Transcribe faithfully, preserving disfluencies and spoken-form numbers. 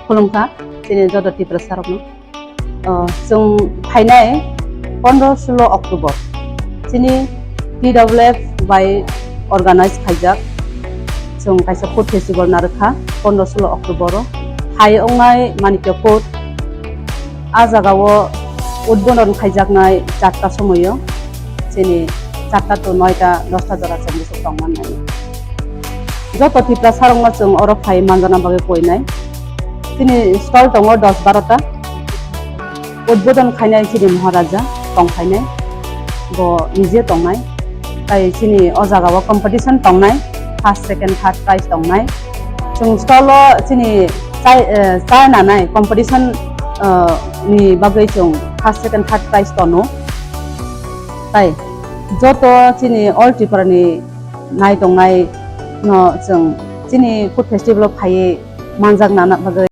Khulumkha chini joto Tiprasa rokno. O, chwng phainai pondro sulo October chini T W F bai organize khaijak chwng kaisa food festival narwkha pondro sulo October o. Phai wngnai Manikya Foods, a jagao udbodon khaijaknai charta somoio, chini charta to noita dosta jora chwng bwswk tongmannai. Joto Tiprasa rokno chwng oro phai manjana bagwi koinai. Chini stall tongo dos baro ta. Udbodon khainai chini Maharaja tong phainai, bo nije tongnai. Tai chini o jagao competition tongnai, first, second, third prize tongnai. Chwng stall o chini chai, eh, chai nanai competition, eh, ni bagwi chwng first, second, third prize tono. Tai joto chini all Tripura ni nai tongnai no chwng chini food festival o phaiwi manjak nana bagwi